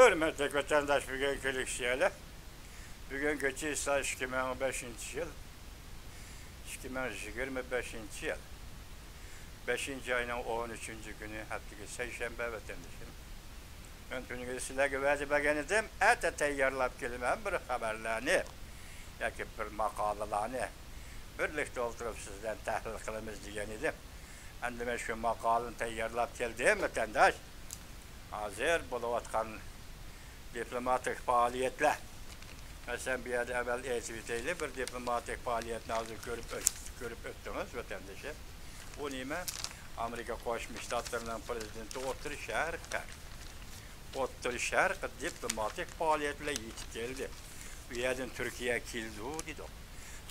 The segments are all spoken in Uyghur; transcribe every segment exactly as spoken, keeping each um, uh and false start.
ھۆرمەتلىك ۋەتەنداش، بۈگۈنكى لېكسىيەلەر، بۈگۈنكى چىسلا ئىككى مىڭ بەشىنچى يىل، ئىككى مىڭ يىگىرمە بەشىنچى يىل، بەشىنچى ئاينىڭ ئون ئۈچىنچى كۈنى، ھەپتىگە سەيشەنبە، ۋەتەندىشىم. مەن تۈنۈگۈن سىلەرگە ۋەدە بەرگەن ئىدىم، ئەتە تەييارلاپ كېلىمەن بىر خەۋەرلەرنى ياكى بىر ماقالىلارنى بىرلىكتە ئولتۇرۇپ سىز بىلەن تەھلىل قىلىمىز دېگەن ئىدىم. ئەمدى مەن شۇ ماقالىنى تەييارلاپ كەلدىم، ۋەتەنداش. ھازىر بولۇۋاتقان دىپلوماتىك پائالىيەتلەر. مەسىلەن، بۇ يەردە ئەۋۋەل ئېيتىپ ئۆتەيلى، بىر دىپلوماتىك پائالىيەتنى ھازىر كۆرۈپ ئۆت-، كۆرۈپ ئۆتتىڭىز، ۋەتەندىشىم. ئۇ نېمە؟ ئامېرىكا قوشما شتاتلىرىنىڭ پرېزىدېنتى ئوتتۇرا شەرققە، ئوتتۇرا شەرققە دىپلوماتىك پائالىيەت بىلەن يېتىپ كەلدى. ئۇ يەردىن تۈركىيەگە كېلىدۇ دېدۇق.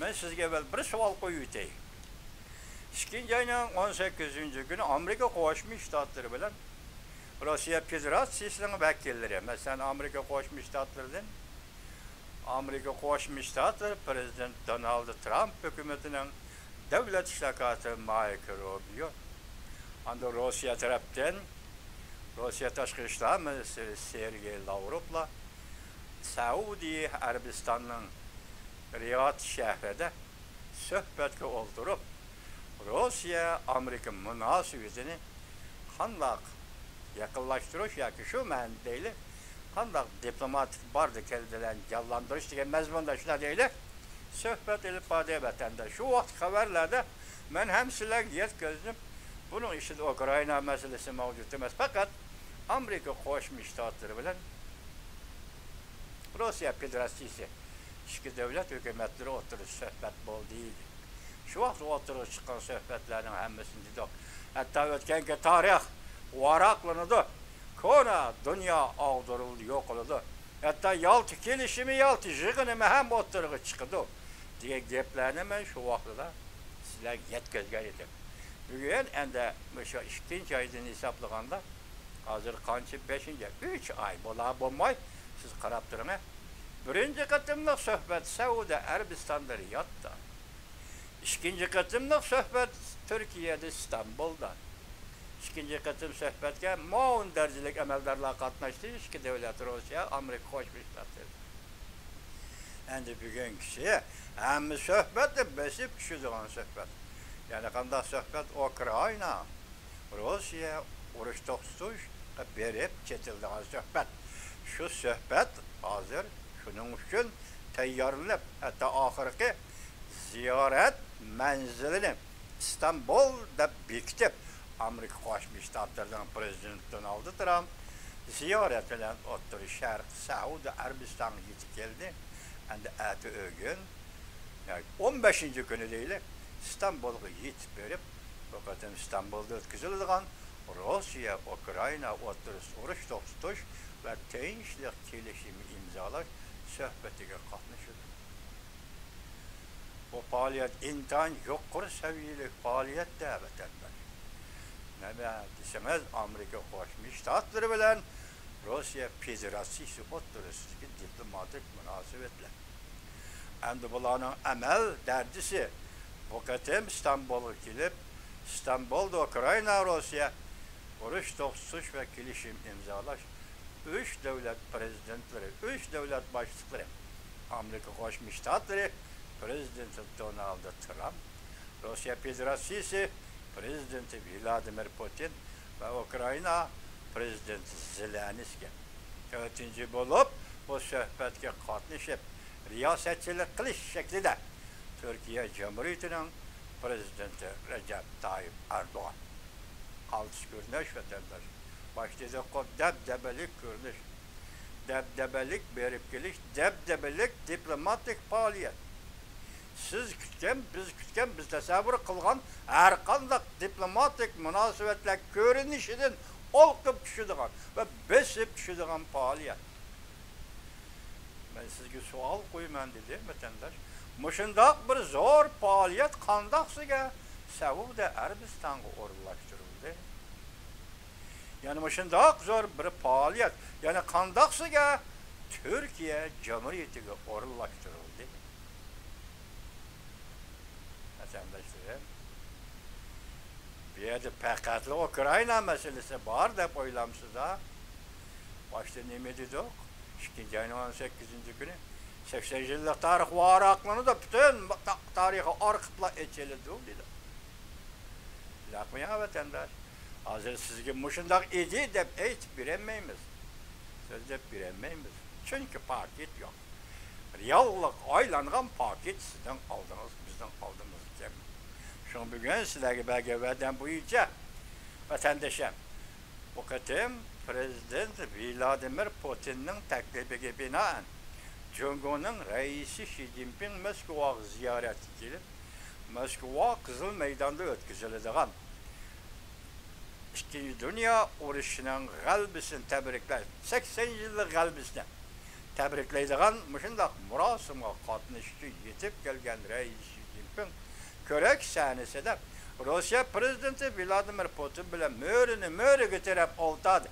مەن سىزگە ئەۋۋەل بىر سوئال قويۇۋېتەي. ئىككىنچى ئاينىڭ ئون سەككىزىنچى كۈنى ئامېرىكا قوشما شتاتلىرى بىلەن روسىيە فېدېراتسىيىسىنىڭ ۋەكىللىرى، مەسىلەن، ئامېرىكا قوشما شتاتلىرىدىن، ئامېرىكا قوشما شتاتلىرى پرېزىدېنت دونالد ترامپ ھۆكۈمىتىنىڭ دۆلەت ئىشلار كاتىپى مايك روبىيو، ئاندىن روسىيە تەرەپتىن روسىيە تاشقى ئىشلار مىنىستىرى سېرگېي لاۋروفلار سەئۇدى ئەرەبىستاننىڭ رىياد شەھىرىدە سۆھبەتكە ئولتۇرۇپ، روسىيە ئامېرىكا مۇناسىۋىتىنى قانداق يېقىنلاشتۇرۇش ياكى شۇ مەنىدە دەيلى، قانداق دىپلوماتىك باردى كەلدىلەرنى جانلاندۇرۇش دېگەن مەزمۇندا شۇنداق دەيلى، سۆھبەت ئېلىپ باردى ۋەتەندە. شۇ ۋاقىت خەۋەرلەردە مەن ھەم سىلەرگە يەتكۈزدۈم. بۇنىڭ ئىچىدە ئۇكرائىنا مەسىلىسى مەۋجۇت ئەمەس، پەقەت ئامېرىكا قوشما شتاتلىرى بىلەن روسىيە فېدېراتسىيىسى ئىككى دۆلەت ھۆكۈمەتلىرى ئوتتۇرىسىدا سۆھبەت بولدى. شۇ ۋاقىت ئوتتۇرىغا چىققان سۆھبەتلەرنىڭ ھەممىسىنى دېدۇق. ھەتتا ئۆتكەنكى تارىخ ۋاراقلىنىدۇ. كونا دۇنيا ئاغدۇرۇلىدۇ، يوقىلىدۇ. ھەتتا يالتا كېلىشىمى، يالتا يىغىنىمۇ ھەم ئوتتۇرىغا چىقىدۇ دېگەن گەپلەرنى مەن شۇ ۋاقتىدا سىلەرگە يەتكۈزگەن ئىدىم. بۈگۈن ئەمدى مۇشۇ ئىككىنچى ئايدىن ھېسابلىغاندا، ھازىر قانچە؟ بەشىنچى ئاي. ئۈچ ئاي بولا بولماي، سىز قاراپ تۇرۇڭ. بىرىنچى قېتىملىق سۆھبەت سەئۇدى ئەرەبىستاندا رىيادتا. ئىككىنچى قېتىملىق سۆھبەت تۈركىيەدە ئىستانبۇلدا. ئىككىنچى قېتىم سۆھبەتكە مۇئاۋىن دەرىجىلىك ئەمەلدارلار قاتناشتى، ئىككى دۆلەت، روسىيە، ئامېرىكا قوشما شتاتلىرى. ئەمدى بۈگۈنكىسى ھەممە سۆھبەتنى بېسىپ چۈشىدىغان سۆھبەت. يەنى قانداق سۆھبەت؟ ئۇكرائىنا، روسىيە ئۇرۇش توختىتىشقا بېرىپ چېتىلىدىغان سۆھبەت. شۇ سۆھبەت ھازىر شۇنىڭ ئۈچۈن تەييارلىنىپ، ھەتتا ئاخىرقى زىيارەت مەنزىلىنى ئىستانبۇل دەپ بېكىتىپ، ئامېرىكا قوشما شتاتلىرىنىڭ پرېزىدېنتى دونالد ترامپ زىيارەت بىلەن ئوتتۇرا شەرق، سەئۇدى ئەرەبىستانغا يېتىپ كەلدى. ئەمدى ئەتە ئۆگۈن، ياكى ئون بەشىنچى كۈنى دەيلى، ئىستانبۇلغا يېتىپ بېرىپ، بۇ قېتىم ئىستانبۇلدا ئۆتكۈزۈلىدىغان روسىيە، ئۇكرائىنا ئوتتۇرىسىدا ئۇرۇش توختىتىش ۋە تىنچلىق كېلىشىمى ئىمزالاش سۆھبىتىگە قاتنىشىدۇ. بۇ پائالىيەت ئىنتايىن يۇقىرى سەۋىيەلىك پائالىيەت-دە، ۋەتەنداش. نېمە دېسىڭىز، ئامېرىكا قوشما شتاتلىرى بىلەن روسىيە فېدېراتسىيىسى ئوتتۇرىسىدىكى دىپلوماتىك مۇناسىۋەتلەر. ئەمدى بۇلارنىڭ ئەمەل دەرىجىسى، بۇ قېتىم ئىستانبۇلغا كېلىپ، ئىستانبۇلدا ئۇكرائىنا، روسىيە ئۇرۇش توختىتىش ۋە كېلىشىم ئىمزالاش ئۈچ دۆلەت پرېزىدېنتلىرى، ئۈچ دۆلەت باشلىقلىرى، ئامېرىكا قوشما شتاتلىرى پرېزىدېنتى دونالد ترامپ، روسىيە فېدېراتسىيىسى پرېزىدېنتى ۋلادىمىر پۇتىن ۋە ئۇكرائىنا پرېزىدېنتى زېلېنسكىي تۆتىنچى بولۇپ، بۇ سۆھبەتكە قاتنىشىپ، رىياسەتچىلىك قىلىش شەكلىدە تۈركىيە جۇمھۇرىيىتىنىڭ پرېزىدېنتى رەجەپ تايىپ ئەردوغان. قالتىس كۆرۈنۈش، ۋەتەنداش. باشتا دېدۇققۇ، دەبدەبىلىك كۆرۈنۈش، دەبدەبىلىك بېرىپ كېلىش، دەبدەبىلىك دىپلوماتىك پائالىيەت. سىز كۈتكەن، بىز كۈتكەن، بىز تەسەۋۋۇر قىلغان ھەرقانداق دىپلوماتىك مۇناسىۋەتلەر كۆرۈنۈشىدىن ئولقۇپ چۈشىدىغان ۋە بېسىپ چۈشىدىغان پائالىيەت. مەن سىزگە سوئال قويىمەن، دېدى ۋەتەنداش. مۇشۇنداق بىر زور پائالىيەت قانداقسىگە سەئۇدى ئەرەبىستانغا ئورۇنلاشتۇرۇلدى؟ يەنە مۇشۇنداق زور بىر پائالىيەت يەنە قانداقسىگە تۈركىيە جۇمھۇرىيىتىگە ئورۇنلاشتۇرۇلدى؟ ۋەتەنداشلىرىم، بۇ يەردە پەقەتلا ئۇكرائىنا مەسىلىسى بار دەپ ئويلامسىز-ھە؟ باشتا نېمە دېدۇق؟ ئىككىنچى ئاينىڭ ئون سەككىزىنچى كۈنى سەكسەن يىللىق تارىخ ۋاراقلىنىدۇ، پۈتۈن تا-، تارىخى ئارقا پىلان ئېچىلىدۇ دېدۇق. شۇنداقمۇ يا ۋەتەنداش؟ ھازىر سىزگە مۇشۇنداق ئىدى دەپ ئېيتىپ بېرەلمەيمىز. سۆزلەپ بېرەلمەيمىز. چۈنكى پاكىت يوق. رېئاللىق ئايلانغان پاكىت سىزنىڭ ئالدىڭىز، بىزنىڭ ئالدىمىزدا. شۇڭا بۈگۈن سىلەرگە بەرگەن ۋەدەم بويىچە، ۋەتەندىشىم، بۇ قېتىم پىرېزىدېنت ۋلادىمىر پۇتىننىڭ تەكلىپىگە بىنائەن، جۇڭگونىڭ رەئىسى شى جىنپىڭ موسكۋاغا زىيارەتكە كېلىپ، موسكۋا قىزىل مەيداندا ئۆتكۈزۈلىدىغان ئىككىنچى دۇنيا ئۇرۇشىنىڭ غەلىبىسىنى تەبرىكلەش، سەكسەن يىللىق غەلىبىسىنى تەبرىكلەيدىغان مۇشۇنداق مۇراسىمغا قاتنىشىش ئۈچۈن يېتىپ كەلگەن رەئىس شى جىنپىڭ كۆرەك سەھنىسىدە روسىيە پىرېزىدېنتى ۋلادىمىر پۇتىن بىلەن مۈرىنى مۈرىگە تىرەپ ئولتۇردى.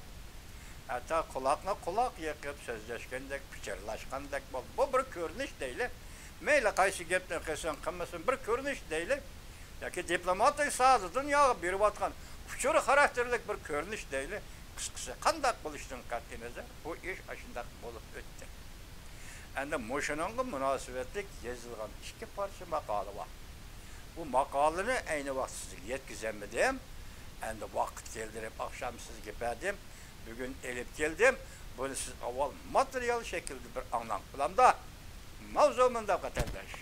ھەتتا قۇلاقنى قۇلاق يېقىپ سۆزلەشكەندەك، پىچىرلاشقاندەك بولدى. بۇ بىر كۆرۈنۈش دەيلى. مەيلى قايسى گەپنى قىلسۇن، قىلمىسۇن، بىر كۆرۈنۈش دەيلى. ياكى دىپلوماتىك ساھەدە دۇنياغا بېرىۋاتقان ئۇچۇر خاراكتېرلىك بىر كۆرۈنۈش دەيلى. قىسقىسى، قانداق بولۇشىدىن قەتئىينەزەر، بۇ ئىش ئاشۇنداق بولۇپ ئۆتتى. ئەمدى مۇشۇنىڭغا مۇناسىۋەتلىك يېزىلغان ئىككى پارچە ماقالە بار. بۇ ماقالىنى ئەينى ۋاقىت سىزگە يەتكۈزەلمىدىم. ئەمدى ۋاقىت كەلدى دەپ ئاخشام سىزگە بەردىم. بۈگۈن ئېلىپ كەلدىم. بۇنى سىز ئاۋۋال ماتېرىيال شەكلىدە بىر ئاڭلاڭ. بولامدا؟ ماۋزۇ مۇنداق، ۋەتەنداش.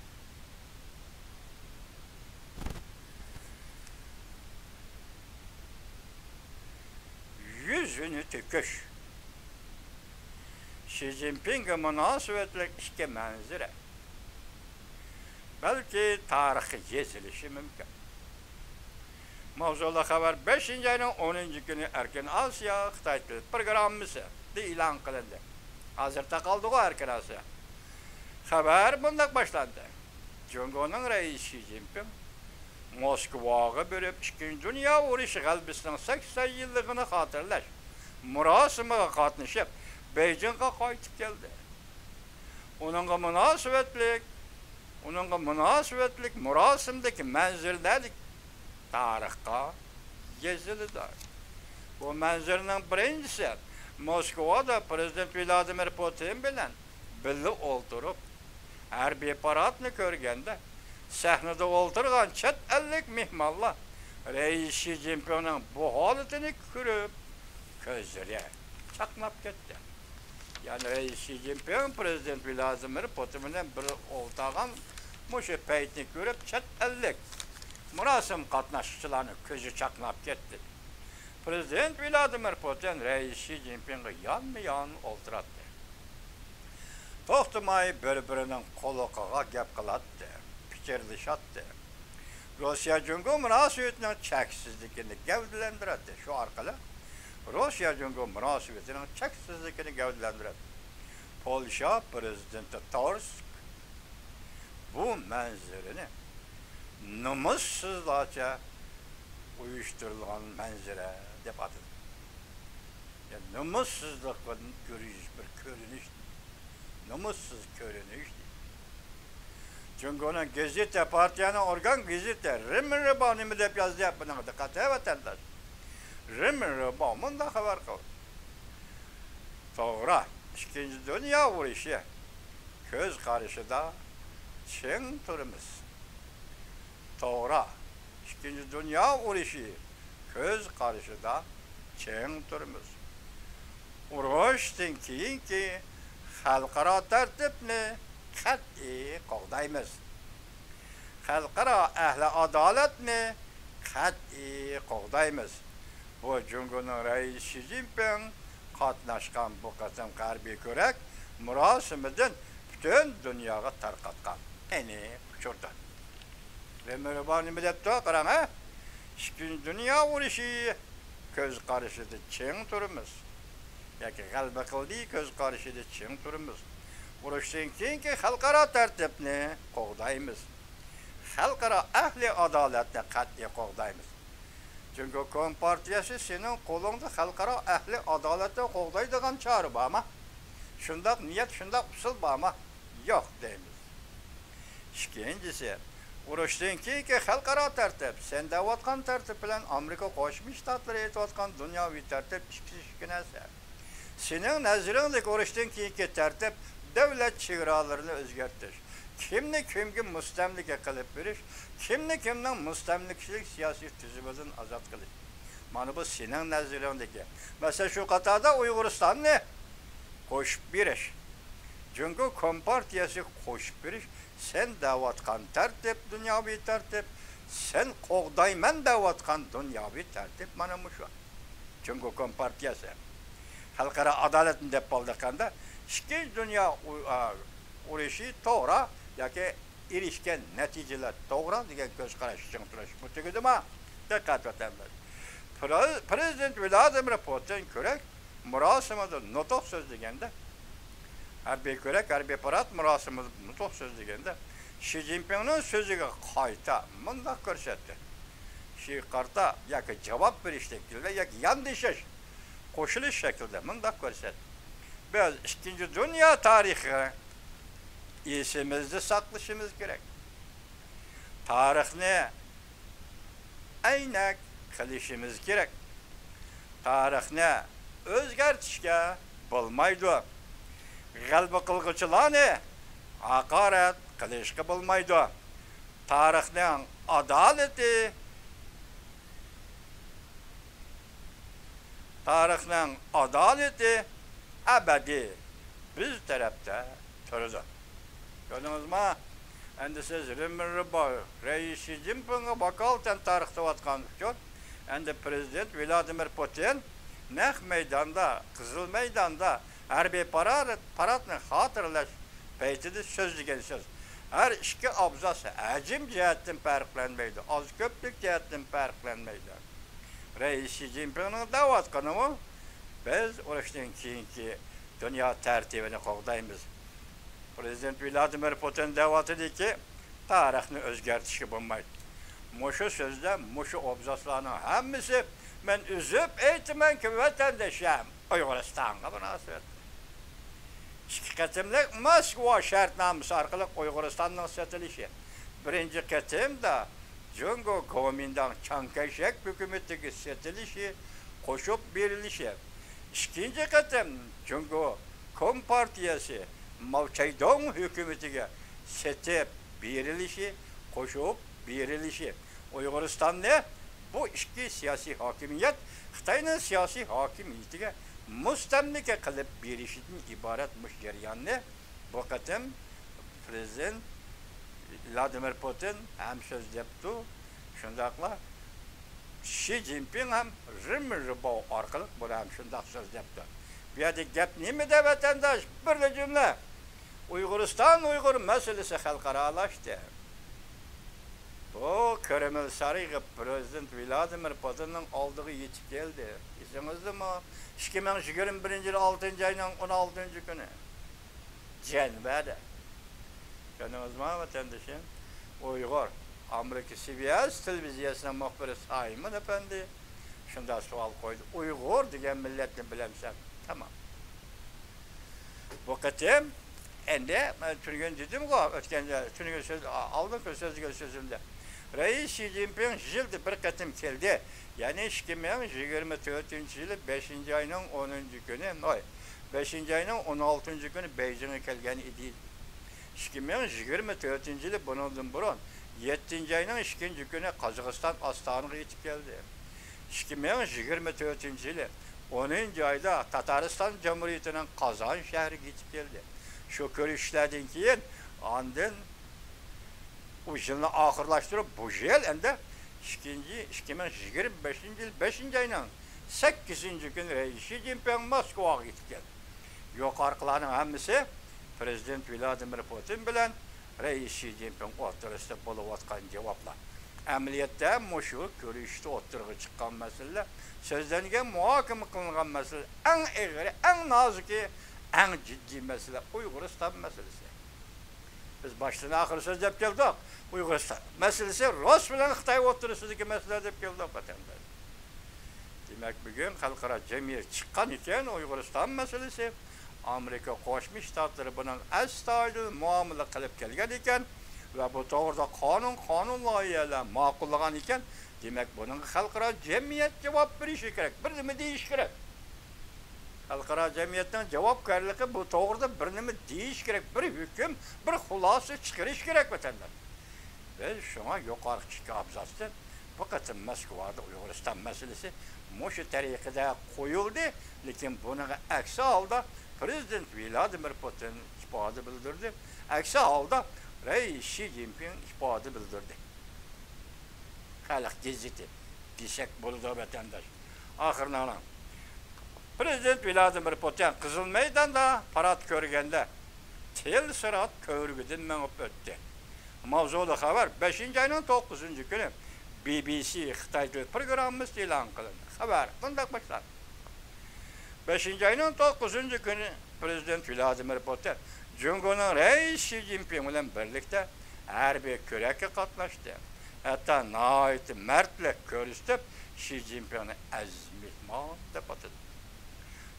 يۈزىنى تۆكۈش. شى جىنپىڭگە مۇناسىۋەتلىك ئىككى مەنزىرە. بەلكى تارىخقا يېزىلىشى مۇمكىن. ماۋزۇلۇق خەۋەر بەشىنچى ئاينىڭ ئونىنچى كۈنى ئەركىن ئاسىيا خىتاي تىل پروگراممىسى ئېلان قىلىندى. ھازىر تاقالدىغۇ ئەركىن ئاسىيا. خەۋەر مۇنداق باشلاندى. جۇڭگونىڭ رەئىسى شى جىنپىڭ موسكۋاغا بېرىپ، ئىككىنچى دۇنيا ئۇرۇشى غەلىبىسىنىڭ سەكسەن يىللىقىنى خاتىرىلەش مۇراسىمىغا قاتنىشىپ، بېيجىڭغا قايتىپ كەلدى. ئۇنىڭغا مۇناسىۋەتلىك، ئۇنىڭغا مۇناسىۋەتلىك مۇراسىمدىكى مەنزىرىلەر تارىخقا يېزىلىدۇ. بۇ مەنزىرىنىڭ بىرىنچىسى، موسكۋادا پىرېزىدېنت ۋلادىمىر پۇتىن بىلەن بىللە ئولتۇرۇپ، ھەربىي پاراتنى كۆرگەندە، سەھنىدە ئولتۇرغان چەت ئەللىك مېھمانلار رەئىس شى جىنپىڭنىڭ بۇ ھالىتىنى كۆرۈپ، كۆزلىرى چاقناپ كەتتى. يەنى رەئىس شى جىنپىڭ پىرېزىدېنت ۋلادىمىر پۇتىن بىلەن بىر ئولتۇرغان مۇشۇ پەيتنى كۆرۈپ، چەت ئەللىك مۇراسىم قاتناشقۇچىلارنىڭ كۆزى چاقناپ كەتتى. پىرېزىدېنت ۋلادىمىر پۇتىن رەئىس شى جىنپىڭغا يانمۇ يان ئولتۇراتتى. توختىماي بىر-بىرىنىڭ قۇلىقىغا گەپ قىلاتتى، پىچىرلىشاتتى. روسىيە جۇڭگو مۇناسىۋىتىنىڭ چەكسىزلىكىنى گەۋدىلەندۈرەتتى. شۇ ئارقىلىق روسىيە جۇڭگو مۇناسىۋىتىنىڭ چەكسىزلىكىنى گەۋدىلەندۈرەتتى. پولشا پىرېزىدېنتى تۇسك بۇ مەنزىرىنى نومۇسسىزلارچە ئۇيۇشتۇرۇلغان مەنزىرە دەپ ئاتىدى. يەنى نومۇسسىزلىقتىن كۆرۈنۈش، بىر كۆرۈنۈش، نومۇسسىز كۆرۈنۈش. جۇڭگونىڭ گېزىتى، پارتىيەنىڭ ئورگان گېزىتى رېمېنرېباۋ نېمە دەپ يازدى؟ بۇنىڭغا دىققەت، ھە، ۋەتەنداش. رېمېنرېباۋ مۇنداق خەۋەر قىلدى. توغرا، ئىككىنچى دۇنيا ئۇرۇشى كۆز قارىشىدا چىڭ تۇرىمىز. توغرا، ئىككىنچى دۇنيا ئۇرۇشى كۆز قارىشىدا چىڭ تۇرىمىز. ئۇرۇشتىن كېيىنكى خەلقئارا تەرتىپنى قەتئىي قوغدايمىز. خەلقئارا ئەھلى ئادالەتنى قەتئىي قوغدايمىز. بۇ جۇڭگونىڭ رەئىسى شى جىنپىڭ قاتناشقان بۇ قېتىمقى ھەربىي كۆرەك مۇراسىمىدىن پۈتۈن دۇنياغا تارقاتقان ئېنىق ئۇچۇردۇر. رېمېنرېباۋ نېمە دەپتۇ؟ قاراڭ، ھە؟ ئىككىنچى دۇنيا ئۇرۇشى كۆز قارىشىدا چىڭ تۇرىمىز. ياكى غەلىبە قىلدى كۆز قارىشىدا چىڭ تۇرىمىز. ئۇرۇشتىن كېيىنكى خەلقئارا تەرتىپنى قوغدايمىز. خەلقئارا ئەھلى ئادالەتنى قەتئىي قوغدايمىز. جۇڭگو كومپارتىيەسى، سېنىڭ قولۇڭدا خەلقئارا ئەھلى ئادالەتنى قوغدايدىغان چارە بارمۇ؟ شۇنداق نىيەت، شۇنداق ئۇسۇل بارمۇ؟ يوق دەيمىز. ئىككىنچىسى، ئۇرۇشتىن كېيىنكى خەلقئارا تەرتىپ، سەن دەۋاتقان تەرتىپ بىلەن ئامېرىكا قوشما شتاتلىرى ئېيتىۋاتقان دۇنياۋى تەرتىپ ئىككىسى ئىككى نەرسە. سېنىڭ نەزىرىڭدىكى ئۇرۇشتىن كېيىنكى تەرتىپ دۆلەت چېگرالىرىنى ئۆزگەرتىش، كىمنى كىمگە مۇستەملىكە قىلىپ بېرىش، كىمنى كىمنىڭ مۇستەملىكىچىلىك سىياسىي تۈزۈمىدىن ئازاد قىلىش. مانا بۇ سېنىڭ نەزىرىڭدىكى. مەسىلەن، شۇ قاتاردا ئۇيغۇرىستاننى قوشۇپ بېرىش، جۇڭگو كومپارتىيەسىگە قوشۇپ بېرىش، سەن دەۋاتقان تەرتىپ، دۇنياۋى تەرتىپ، سەن قوغدايمەن دەۋاتقان دۇنياۋى تەرتىپ مانا مۇشۇ. جۇڭگو كومپارتىيەسى خەلقئارا ئادالەتنى دەپ بولدى قاندا، ئىككىنچى دۇنيا ئۇ-، ئا، ئۇرۇشى توغرا ياكى ئېرىشكەن نەتىجىلەر توغرا دېگەن كۆز قاراشنى چىڭ تۇرۇش. بۇ تۈگىدىما؟ دىققەت ۋەتەنداش. پرې-، پرېزىدېنت ۋلادىمىر پۇتىن كۆرەك مۇراسىمىدا نۇتۇق سۆزلىگەندە، ھەربىي كۆرەك، ھەربىي پارات مۇراسىمىدا نۇتۇق سۆزلىگەندە، شى جىنپىڭنىڭ سۆزىگە قايتا مۇنداق كۆرسەتتى. شى قارتا ياكى جاۋاب بېرىش شەكلىدە ياكى ياندىشىش، قوشۇلۇش شەكلىدە مۇنداق كۆرسەتتى. بىز ئىككىنچى دۇنيا تارىخىنى ئېسىمىزدە ساقلىشىمىز كېرەك. تارىخنى ئەينەك قىلىشىمىز كېرەك. تارىخنى ئۆزگەرتىشكە بولمايدۇ. غەلىبە قىلغۇچىلارنى ھاقارەت قىلىشقا بولمايدۇ. تارىخنىڭ ئادالىتى، تارىخنىڭ ئادالىتى ئەبەدىي بىز تەرەپتە تۇرىدۇ. كۆردىڭىزما؟ ئەمدى سىز رېمىن رىباۋ، رەئىس شى جىنپىڭغا ۋاكالىتەن تارىخ دەۋاتقان ئۇچۇر، ئەمدى پرېزىدېنت ۋلادىمىر پۇتىن نەق مەيداندا، قىزىل مەيداندا ھەربىي پارا-، پاراتنى خاتىرىلەش پەيتىدە سۆزلىگەن سۆز. ھەر ئىككى ئابزاس ھەجىم جەھەتتىن پەرقلەنمەيدۇ، ئاز-كۆپلۈك جەھەتتىن پەرقلەنمەيدۇ. رەئىس شى جىنپىڭنىڭ دەۋاتقىنىمۇ، بىز ئۇرۇشتىن كېيىنكى دۇنيا تەرتىپىنى قوغدايمىز. پرېزىدېنت ۋلادىمىر پۇتىن دەۋاتىدىكى، تارىخنى ئۆزگەرتىشكە بولمايدۇ. مۇشۇ سۆزلەر، مۇشۇ ئوبزاسلارنىڭ ھەممىسى، مەن ئۈزۈپ ئېيتىمەنكى، ۋەتەندىشىم، ئۇيغۇرىستانغا مۇناسىۋەتلىك. ئىككى قېتىملىق موسكۋا شەرتنامىسى ئارقىلىق ئۇيغۇرىستاننىڭ سېتىلىشى. بىرىنچى قېتىمدا جۇڭگو گومىنداڭ چياڭ كەيشەك ھۆكۈمىتىگە سېتىلىشى، قوشۇپ بېرىلىشى. ئىككىنچى قېتىم جۇڭگو كومپارتىيەسى ماۋ چەيدۇڭ ھۆكۈمىتىگە سېتىپ بېرىلىشى، قوشۇپ بېرىلىشى. ئۇيغۇرىستاننى بۇ ئىككى سىياسىي ھاكىمىيەت خىتاينىڭ سىياسىي ھاكىمىيىتىگە مۇستەملىكە قىلىپ بېرىشىدىن ئىبارەت مۇشۇ جەرياننى بۇ قېتىم پرېزىدېنت ۋلادىمىر پۇتىن ھەم سۆزلەپتۇ، شۇنداقلا شى جىنپىڭ ھەم رېمىن رىباۋ ئارقىلىق بۇنى ھەم شۇنداق سۆزلەپتۇ. بۇ يەردە گەپ نېمىدە، ۋەتەنداش؟ بىرلا جۈملە. ئۇيغۇرىستان، ئۇيغۇر مەسىلىسى خەلقئارالاشتى. بۇ كرېمل سارىيىغا پرېزىدېنت ۋلادىمىر پۇتىننىڭ ئالدىغا يېتىپ كەلدى. ئېسىڭىزدىمۇ؟ ئىككى مىڭ يىگىرمە بىرىنچى يىل ئالتىنچى ئاينىڭ ئون ئالتىنچى كۈنى. جەنۋەدە. كۆردىڭىزمۇ، ۋەتەندىشىم؟ ئۇيغۇر. ئامېرىكا سى بى ئېس تېلېۋىزىيەسىنىڭ مۇخبىرى سايمون ئەپەندى شۇنداق سوئال قويدى، ئۇيغۇر دېگەن مىللەتنى بىلەمسەن؟ تامام. بۇ قېتىم ئەندى مەن تۈنۈگۈن دېدىمغۇ، ئۆتكەندە، تۈنۈگۈن سۆز، ئالدىنقى سۆزلىگەن سۆزۈمدە، رەئىس شى جىنپىڭ يىلدا بىر قېتىم كەلدى. يەنى ئىككى مىڭ يىگىرمە تۆتىنچى يىلى بەشىنچى ئاينىڭ ئونىنچى كۈنى، نوي، بەشىنچى ئاينىڭ ئون ئالتىنچى كۈنى بەيجىڭغا كەلگەن ئىدى. ئىككى مىڭ يىگىرمە تۆتىنچى يىلى بۇنىڭدىن بۇرۇن، يەتتىنچى ئاينىڭ ئىككىنچى كۈنى قازاقىستان ئاستانىغا يېتىپ كەلدى. ئىككى مىڭ يىگىرمە تۆتىنچى يىلى ئونىنچى ئايدا تاتارىستان جۇمھۇرىيىتىنىڭ قازان شەھىرىگە يېتىپ كەلدى. شۇ كۆرۈشۈشلەردىن كېيىن، ئاندىن ئۇ يىلنى ئاخىرلاشتۇرۇپ، بۇ يىل ئەمدى ئىككىنچى، ئىككى مىڭ يىگىرمە بەشىنچى يىل بەشىنچى ئاينىڭ سەككىزىنچى كۈنى رەئىس شى جىنپىڭ موسكۋاغا يېتىپ كەلدى. يۇقىرىقىلارنىڭ ھەممىسى پرېزىدېنت ۋلادىمىر پۇتىن بىلەن رەئىس شى جىنپىڭ ئوتتۇرىسىدا بولۇۋاتقان جاۋابلار. ئەمەلىيەتتە مۇشۇ كۆرۈشۈشتە ئوتتۇرىغا چىققان مەسىلىلەر، سۆزلەنگەن، مۇھاكىمە قىلىنغان مەسىلە، ئەڭ ئېغىرى، ئەڭ نازۇكى، ئەڭ جىددىي مەسىلە ئۇيغۇرىستان مەسىلىسى. بىز باشتىن ئاخىر سۆزلەپ كەلدۇق. ئۇيغۇرىستان مەسىلىسى رۇس بىلەن خىتاي ئوتتۇرىسىدىكى مەسىلە دەپ كەلدۇق، ۋەتەنداش. دېمەك، بۈگۈن خەلقئارا جەمئىيەت چىققان ئىكەن، ئۇيغۇرىستان مەسىلىسى، ئامېرىكا قوشما شتاتلىرى بۇنىڭ ئەستايىدىل مۇئامىلە قىلىپ كەلگەن ئىكەن ۋە بۇ توغرىدا قانۇن، قانۇن لايىھەلەر ماقۇللىغان ئىكەن. دېمەك، بۇنىڭغا خەلقئارا جەمئىيەت جاۋاب بېرىشى كېرەك، بىر نېمە دېيىشى كېرەك. خەلقئارا جەمئىيەتنىڭ جاۋابكارلىقى، بۇ توغرىدا بىر نېمە دېيىش كېرەك، بىر ھۆكۈم، بىر خۇلاسە چىقىرىش كېرەك، ۋەتەنداش. بىز شۇڭا يۇقىرىقى ئىككى ئابزاستىن بۇ قېتىم مەسكۇۋادا ئۇيغۇرىستان مەسىلىسى مۇشۇ تەرىقىدە قويۇلدى، لېكىن بۇنىڭغا ئەكسى ھالدا پىرېزىدېنت ۋلادىمىر پۇتىن ئىپادە بىلدۈردى، ئەكسى ھالدا رەئىس شى جىنپىڭ ئىپادە بىلدۈردى. خەلق گېزىتى دېسەك بولىدۇ، ۋەتەنداش. ئاخىرىنى ئاڭلاڭ. پىرېزىدېنت ۋلادىمىر پۇتىن قىزىل مەيداندا پارات كۆرگەندە، تىل سىرات كۆۋرۈكىدىن مېڭىپ ئۆتتى. ماۋزۇلۇق خەۋەر بەشىنچى ئاينىڭ توققۇزىنچى كۈنى بى بى سى خىتاي تىل پروگراممىسىدا ئېلان قىلىندى. خەۋەر مۇنداق باشلاندى. بەشىنچى ئاينىڭ توققۇزىنچى كۈنى پىرېزىدېنت ۋلادىمىر پۇتىن جۇڭگونىڭ رەئىسى شى جىنپىڭ بىلەن بىرلىكتە ھەربىي كۆرەككە قاتناشتى. ھەتتا ناھايىتى مەردلىك كۆرسىتىپ، شى جىنپىڭنى ئەزىز مېھمان دەپ ئاتىدى.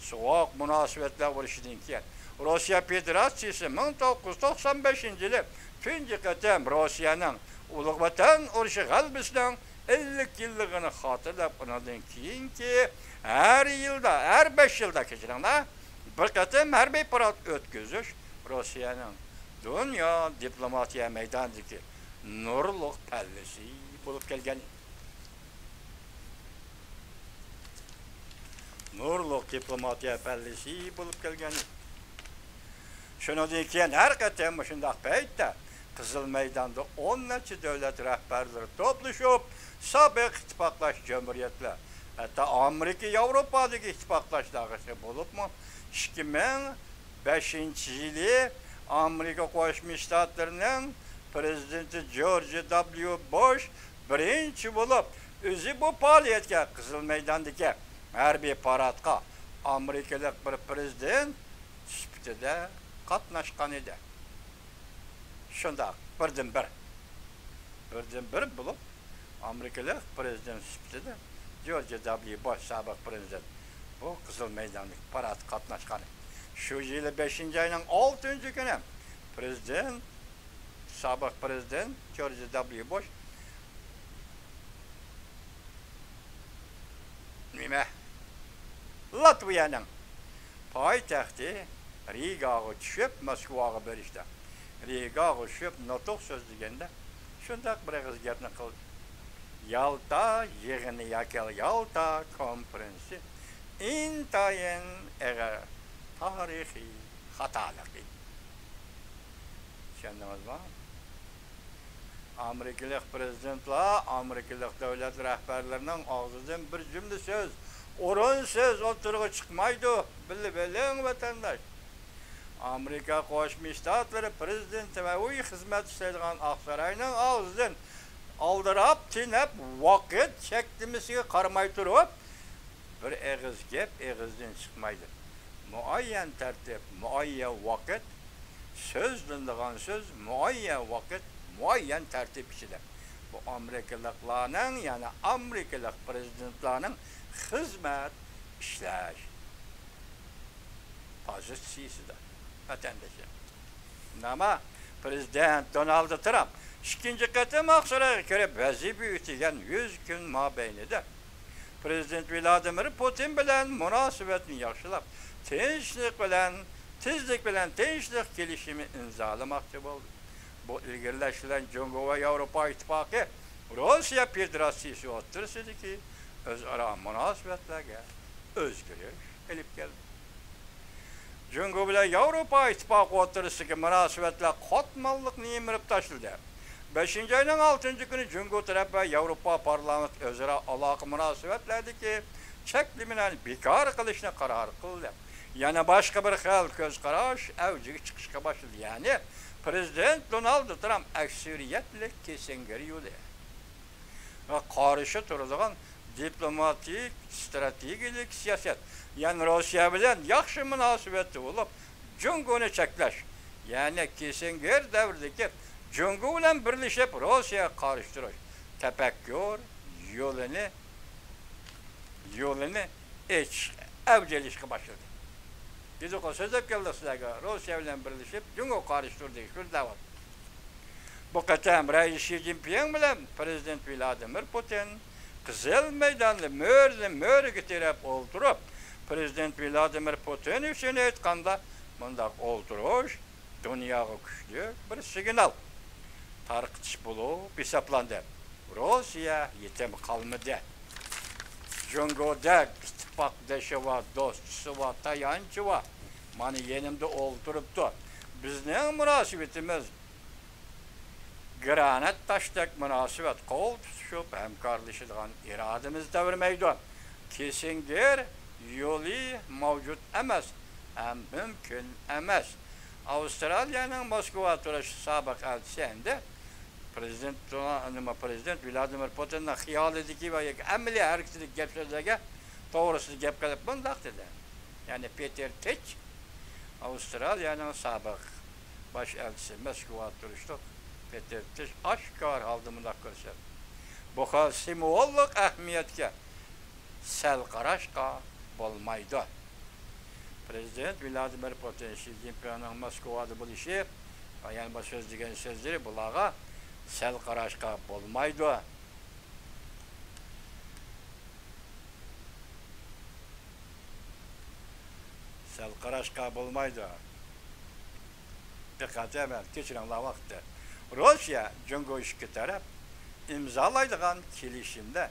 سوغۇق مۇناسىۋەتلەر ئۇرۇشىدىن كېيىن، روسىيە فېدېراتسىيىسى مىڭ توققۇز يۈز توقسان بەشىنچى يىلى تۇنجى قېتىم روسىيەنىڭ ئۇلۇغ ۋەتەن ئۇرۇشى غەلىبىسىنىڭ ئەللىك يىللىقىنى خاتىرىلەپ، ئۇنىڭدىن كېيىنكى ھەر يىلدا، ھەر بەش يىلدا، كەچۈرۈڭلار، بىر قېتىم ھەربىي پارات ئۆتكۈزۈش روسىيەنىڭ دۇنيا دىپلوماتىيە مەيدانىدىكى نۇرلۇق پەللىسى بولۇپ كەلگەن. نۇرلۇق دىپلوماتىيە پەللىسى بولۇپ كەلگەن. شۇنىڭدىن كېيىن ھەر قېتىم مۇشۇنداق پەيتتە قىزىل مەيداندا ئون نەچچە دۆلەت رەھبەرلىرى توپلىشىپ، سابىق ئىتتىپاقداش جۇمھۇرىيەتلەر، ھەتتا ئامېرىكا ياۋروپادىكى ئىتتىپاقداشلارغىچە بولۇپمۇ، ئىككى مىڭ بەشىنچى يىلى ئامېرىكا قوشما شتاتلىرىنىڭ پىرېزىدېنتى جورج دابليۇ بۇش بىرىنچى بولۇپ، ئۆزى بۇ پائالىيەتكە، قىزىل مەيداندىكى ھەربىي پاراتقا ئامېرىكىلىق بىر پىرېزىدېنت سۈپىتىدە قاتناشقان ئىدى. شۇنداق، بىردىنبىر، بىردىنبىر بولۇپ، ئامېرىكىلىق پىرېزىدېنت سۈپىتىدە جورج دابليۇ بۇش سابىق پىرېزىدېنت بۇ قىزىل مەيداندىكى پاراتقا قاتناشقان. شۇ يىلى بەشىنچى ئاينىڭ ئالتىنچى كۈنى پىرېزىدېنت، سابىق پىرېزىدېنت جورج دابليۇ بۇش نېمە، لاتۋىيەنىڭ پايتەختى رىگاغا چۈشۈپ، موسكۋاغا بېرىشتە، رىگاغا چۈشۈپ نۇتۇق سۆزلىگەندە، شۇنداق بىر ئېغىز گەپنى قىلدى. يالتا يىغىنى ياكى يالتا كونفېرېنسى ئىنتايىن ئېغىر تارىخىي خاتالىق ئىدى. چۈشەندىڭىزمۇ؟ ئامېرىكىلىق پىرېزىدېنتلار، ئامېرىكىلىق دۆلەت رەھبەرلىرىنىڭ ئاغزىدىن بىر جۈملە سۆز، ئورۇن سۆز ئوتتۇرىغا چىقمايدۇ. بىلىۋېلىڭ، ۋەتەنداش. ئامېرىكا قوشما شتاتلىرى پىرېزىدېنتى ۋە ئۇ خىزمەت ئىشلەيدىغان ئاقساراينىڭ ئاغزىدىن ئالدىراپ، تېنەپ، ۋاقىت چەكلىمىسىگە قارىماي تۇرۇپ، بىر ئېغىز گەپ ئېغىزدىن چىقمايدۇ. مۇئەييەن تەرتىپ، مۇئەييەن ۋاقىت، سۆزلىنىدىغان سۆز مۇئەييەن ۋاقىت، مۇئەييەن تەرتىپ ئىچىدە. بۇ ئامېرىكىلىقلارنىڭ، يەنى ئامېرىكىلىق پىرېزىدېنتلارنىڭ خىزمەت ئىشلەش پوزىتسىيىسىدە، ۋەتەندىشى. ناما پىرېزىدېنت دونالد ترامپ ئىككىنچى قېتىم ئاقسارايغا كىرىپ ۋەزىپە ئۆتىگەن يۈز كۈن مابەينىدە، پىرېزىدېنت ۋلادىمىر پۇتىن بىلەن مۇناسىۋەتنى ياخشىلاپ، تىنچلىق بىلەن، تېزلىك بىلەن تىنچلىق كېلىشىمى ئىمزالىماقچى بولدى. بۇ ئىلگىرىلەش بىلەن جۇڭگو ۋە ياۋروپا ئىتتىپاقى روسىيە فېدېراتسىيىسى ئوتتۇرىسىدىكى ئۆزئارا مۇناسىۋەتلەرگە ئۆزگىرىش ئېلىپ كەلدى. جۇڭگو بىلەن ياۋروپا ئىتتىپاقى ئوتتۇرىسىدىكى مۇناسىۋەتلەر قاتماللىقنى يىمىرىپ تاشلىدى. بەشىنچى ئاينىڭ ئالتىنچى كۈنى جۇڭگو تەرەپ ۋە ياۋروپا پارلامېنتى ئۆزئارا ئالاقە مۇناسىۋەتلەردىكى چەكلىمىلەرنى بىكار قىلىشنى قارار قىلدى. يەنە باشقا بىر خىل كۆز قاراش ئەۋجىگە چىقىشقا باشلىدى، يەنى پىرېزىدېنت دونالد ترامپ ئەكسىرىيەتلىك كىسسىنگېر يولى ۋە قارشى تۇرىدىغان دىپلوماتىك، ئىستراتېگىيەلىك سىياسەت، يەنى روسىيە بىلەن ياخشى مۇناسىۋەتتە بولۇپ، جۇڭگونى چەكلەش، يەنى كىسسىنگېر دەۋرىدىكى جۇڭگو بىلەن بىرلىشىپ روسىيەگە قارشى تۇرۇش تەپەككۇر يولىنى، يولىنى ئېچىش، ئەۋج ئېلىشقا باشلىدى. دېدۇقۇ، سۆزلەپ كەلدۇق سىلەرگە، روسىيە بىلەن بىرلىشىپ جۇڭگوغا قارشى تۇر دېگەن شۇ دەۋاتىدۇ. بۇ قېتىم رەئىس شى جىنپىڭ بىلەن پىرېزىدېنت ۋلادىمىر پۇتىن قىزىل مەيداندا مۈرىدىن مۈرىگە تىرەپ ئولتۇرۇپ، پىرېزىدېنت ۋلادىمىر پۇتىن ئۈچۈن ئېيتقاندا، مۇنداق ئولتۇرۇش دۇنياغا كۈچلۈك بىر سىگنال تارقىتىش بولۇپ ھېسابلاندى. روسىيە يېتىم قالمىدى. جۇڭگودەك ئىتتىپاقدىشى بار، دوستىسى بار، تايانچى بار. مانا يېنىمدا ئولتۇرۇپتۇ. بىزنىڭ مۇناسىۋىتىمىز گرانات تاشتەك مۇناسىۋەت، قول تۇتۇشۇپ ھەمكارلىشىدىغان ئىرادىمىز تەۋرىمەيدۇ. كىسسىنگېر يولى مەۋجۇت ئەمەس ھەم مۇمكىن ئەمەس. ئاۋسترالىيەنىڭ موسكۋا تۇرۇش سابىق ئەلچىسى ئەمدى پىرېزىدېنت، نېمە، پىرېزىدېنت ۋلادىمىر پۇتىننىڭ خىيالىدىكى ۋە ياكى ئەمەلىي ھەرىكىتىدىكى گەپ سۆزلەرگە توغرىسىدا گەپ قىلىپ مۇنداق دېدى. يەنى پېتېر تېچ، ئاۋسترالىيەنىڭ سابىق باش ئەلچىسى، مەسكۇۋا تۇرۇشلۇق پېتېر تېچ ئاشكارا ھالدا مۇنداق كۆرسەتتى: بۇ خىل سىمۋوللۇق ئەھمىيەتكە سەل قاراشقا بولمايدۇ. پىرېزىدېنت ۋلادىمىر پۇتىن شى جىنپىڭنىڭ مەسكۇۋادا بولۇشى ۋە يەنە بۇ سۆزلىگەن سۆزلىرى بۇلارغا سەل قاراشقا بولمايدۇ. سەل قاراشقا بولمايدۇ. دىققەت ئەمەن، كەچۈرۈڭلار ۋاقىتتا. روسىيە جۇڭگو ئىككى تەرەپ ئىمزالايدىغان كېلىشىمدە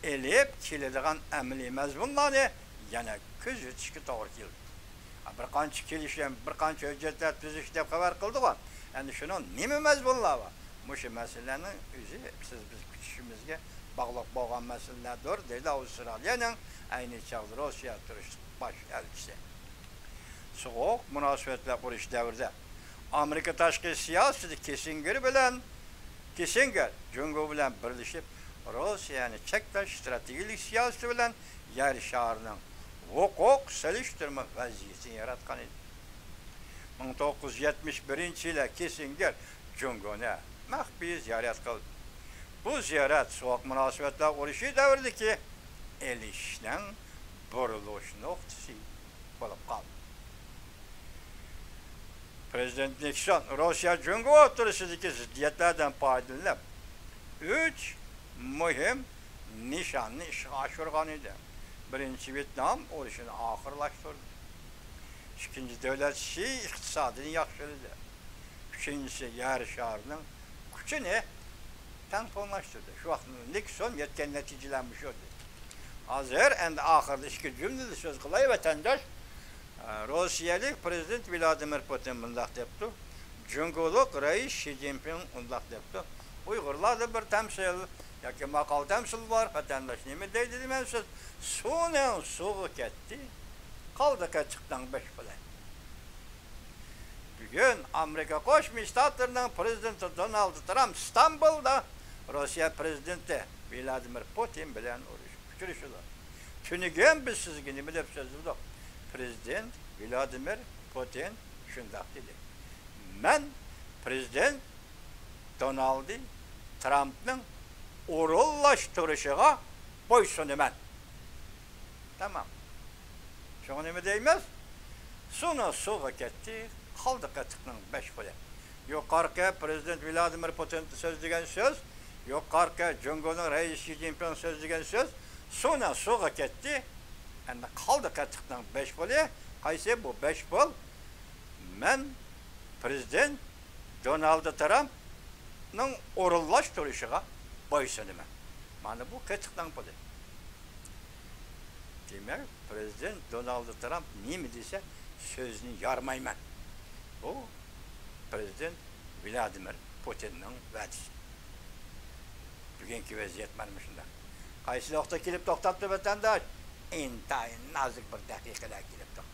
ئېلىپ كېلىدىغان ئەمەلىي مەزمۇنلارنى يەنە كۆزىتىشكە توغرا كېلىدۇ. بىر قانچە كېلىشىم، بىر قانچە ھۆججەتلەر تۈزۈش دەپ خەۋەر قىلدىغۇ. ئەمدى شۇنىڭ نېمە مەزمۇنلار بار؟ مۇشۇ مەسىلىنىڭ ئۆزى سىز بىز كۈتۈشىمىزگە باغلىق بولغان مەسىلىلەردۇر، دېدى ئاۋسترالىيەنىڭ ئەينى چاغدا روسىيە تۇرۇشلۇق باش ئەلچىسى. سوغۇق مۇناسىۋەتلەر ئۇرۇشى دەۋرىدە ئامېرىكا تاشقى سىياسىتى كىسسىنگېر بىلەن، كىسسىنگېر جۇڭگو بىلەن بىرلىشىپ، روسىيەنى چەكلەش ئىستراتېگىيەلىك سىياسىتى بىلەن يەر شارىنىڭ ھوقۇق سېلىشتۇرما ۋەزىيىتىنى ياراتقان ئىدى. مىڭ توققۇز يۈز يەتمىش بىرىنچى يىلى كىسسىنگېر جۇڭگونى مەخپىي زىيارەت قىلدى. بۇ زىيارەت سوغۇق مۇناسىۋەتلەر ئۇرۇشى دەۋرىدىكى ئېلىشىشنىڭ بۇرۇلۇش نۇقتىسى بولۇپ قالدى. پىرېزىدېنت نىكسون روسىيە جۇڭگو ئوتتۇرىسىدىكى زىددىيەتلەردىن پايدىلىنىپ، ئۈچ مۇھىم نىشاننى ئىشقا ئاشۇرغان ئىدى. بىرىنچى، ۋيېتنام ئۇرۇشىنى ئاخىرلاشتۇردى. ئىككىنچى، دۆلەت شى ئىقتىسادىنى ياخشىلىدى. ئۈچىنچىسى، يەر شارىنىڭ كۈچىنى تەڭپۇڭلاشتۇردى. شۇ ۋاقىت نىكسون يەتكەن نەتىجىلەر مۇشۇ ئىدى. ھازىر ئەمدى ئاخىرىدا ئىككى جۈملىدە سۆز قىلاي، ۋەتەنداش. روسىيەلىك پىرېزىدېنت ۋلادىمىر پۇتىن مۇنداق دەپتۇ: جۇڭگولۇق رەئىس شى جىنپىڭ مۇنداق دەپتۇ: ئۇيغۇرلاردا بىر تەمسىل ياكى ماقال تەمسىل بار، ۋەتەنداش نېمە دەيدۇ دېمەمسىز؟ سۇنىڭ سۇغا كەتتى، قالدى قېتىقنىڭ بەش پۇلى. بۈگۈن ئامېرىكا قوشما شتاتلىرىنىڭ پىرېزىدېنتى دونالد ترامپ ئىستانبۇلدا روسىيە پىرېزىدېنتى ۋلادىمىر پۇتىن بىلەن ئۇچرىشىدۇ. تۈنۈگۈن بىز سىزگە نېمە دەپ سۆزلىدۇق؟ پىرېزىدېنت ۋلادىمىر پۇتىن شۇنداق دېدى: مەن پىرېزىدېنت دونالد ترامپنىڭ ئورۇنلاشتۇرۇشىغا بويسۇنىمەن. تامام. شۇڭا نېمە دەيمىز؟ سۇنىڭ سۇغا كەتتى، قالدى قېتىقنىڭ بەش پۇلى. يۇقىرىقى پىرېزىدېنت ۋلادىمىر پۇتىن سۆزلىگەن سۆز، يۇقىرىقى جۇڭگونىڭ رەئىسى شى جىنپىڭ سۆزلىگەن سۆز، سۇنىڭ سۇغا كەتتى، ئەمدى قالدى قېتىقنىڭ بەش پۇلى. قايسى بۇ بەش پۇل؟ مەن پىرېزىدېنت دونالد ترامپنىڭ ئورۇنلاشتۇرۇشىغا بويسۇنىمەن. مانا بۇ قېتىقنىڭ پۇلى. دېمەك، پىرېزىدېنت دونالد ترامپ نېمە دېسە، سۆزىنى يارمايمەن. بۇ پىرېزىدېنت ۋلادىمىر پۇتىننىڭ ۋەدىسى. بۈگۈنكى ۋەزىيەت مانا مۇشۇنداق. قايسى نۇقتا كېلىپ توختاپتۇ، ۋەتەنداش؟ ئىنتايىن نازۇك بىر دەقىقىلەر كېلىپتۇ.